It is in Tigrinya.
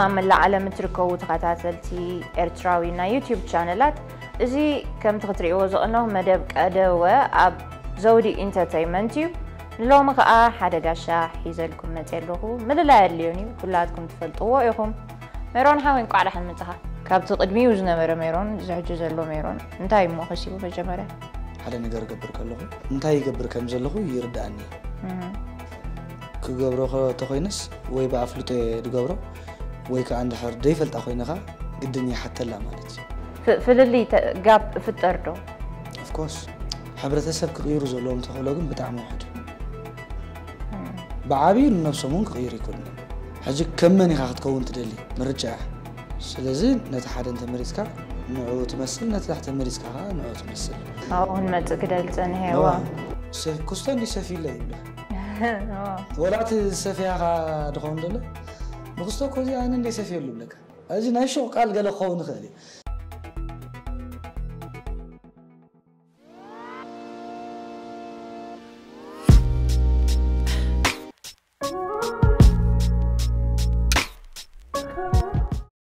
ኣብ መላእ ዓለም እትርከቡ ተኸታተልቲ ኤርትራዊ ናይ ዩቲዩብ ቻነላት፣ እዚ ከምቲ ክትርእይዎ ዝቐነኹ መደብ ቀደወ ኣብ ዘውዲ ኢንተርተይመንት እዩ። ንሎሚ ከኣ ሓደ ጋሻ ሒዘልኩም መጽየ ኣለኹ። ምልላይ ኣድልዮን እዩ፣ ኩላትኩም ትፈልጥዎ ኢኹም። ሜሮን ሓወይ፣ እንቋዕ ደሓን መጻኻ። ካብቲ ቅድሚኡ ዝነበረ ሜሮን፣ እዚ ሕጂ ዘሎ ሜሮን እንታይ እሞ ከሲቡ መጀመርያ? ሓደ ነገር እገብር ከለኹ እንታይ ይገብር ከም ዘለኹ ይርዳእኒ። ክገብሮ ከ- ተኾይነስ ወይ ብኣፍልጦ እየ ዝገብሮ፣ ወይ ከዓ እንድሕር ደይፈልጣ ኮይነ ከዓ ግድን ይሓተላ ማለት እዩ። ፍ- ፍልልይ ተ- ጋፕ እፍጠር ዶ? ኦፍኮርስ፣ ሕብረተሰብ ክቕይሩ ዘለዎም ተኽእሎ ግን ብጣዕሚ ውሕድ እዩ። ብዓብዩ ንነብሶም እውን ክቕይሩ ይክእሉ። ሕጂ ከም መን ኢኻ ክትከውን ትደሊ? ምርጫ እያ። ስለዚ ነቲ ሓደ እንተመሪፅካ ንዕኡ ትመስል፣ ነቲ ታሕተ መሪፅካ ከዓ ንዕኡ ትመስል። ኣብኡ ክንመፅእ ክደል ፀኒሐ ነዋ። ዋ ሰ- ኩስቶ እንዲ ሰፊለ ይብላ። ወላ እቲ ዝሰፈያኻ ድኸውን ደሎ ንክስቶ እኮ እዚ ኣነ እንደ ሰፍየሉ ይብለካ። እዚ ናይ ሹቕ ቃል ገለ ክኸውን ይኽእል እዩ።